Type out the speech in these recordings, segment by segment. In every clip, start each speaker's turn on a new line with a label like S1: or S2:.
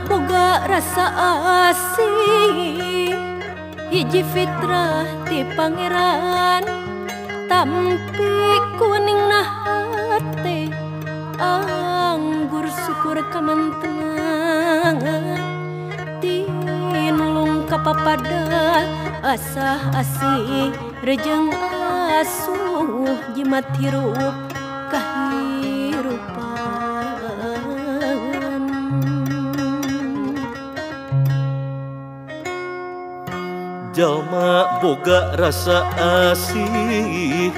S1: Jalma boga rasa asih, hiji fitrah ti pangeran, tampi kuning na hate, anggur syukur kamantenangan, tinulung kapapada asah asih rejeng asuh jimat hirup kahirupan.
S2: Jalma boga rasa asih,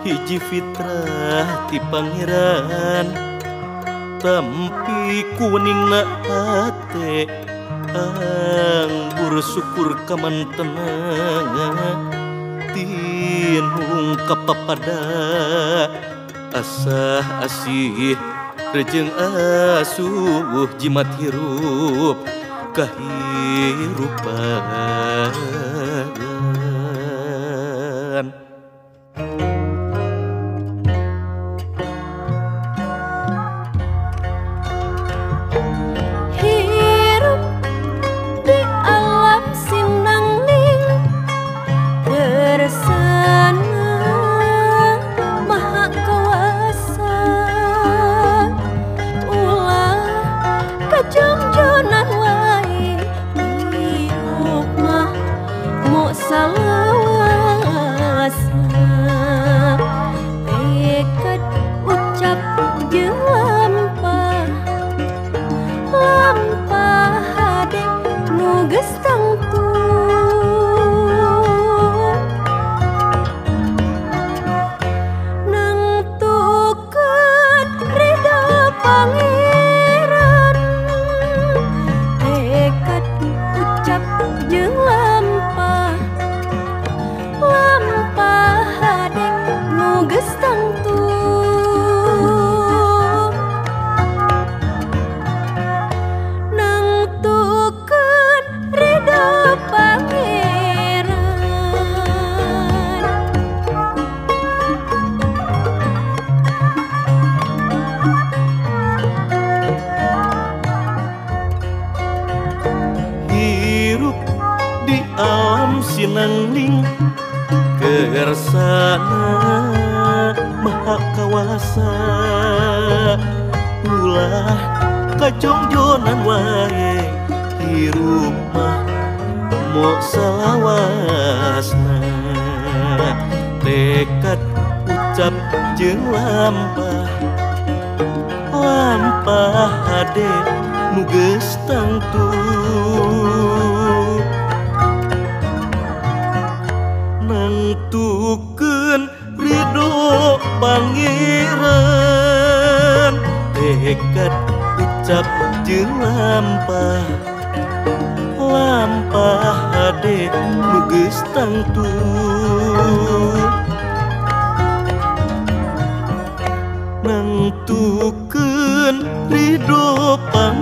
S2: hiji fitrah ti pangeran, tampi kuning na hate, anggur syukur kamantenangan, tinulung kapapada asah asih rejeng asuh jimat hirup kahirupan.
S1: Hirup di alam sinangning kersana maha kawasa, ulah kajongjonan wae hirup mah mo salawasna, tekad ucap jeung lampah lampah hade nu geus tangtu, nangtukeun ridho pangeran, tekad ucap jeung lampah lampah hade nu geus tangtu, nangtukeun ridho pangeran.
S2: Hirup di alam sinangling kersana maha kawasa, ulah kajongjonan wae hirup mah mo salawasna, tekad ucap jeung lampah lampah hade nu geus tangtu, nangtukeun ridho pangeran, tekad ucap jeung lampah lampah hade nu geus tangtu, nangtukeun ridho pangeran.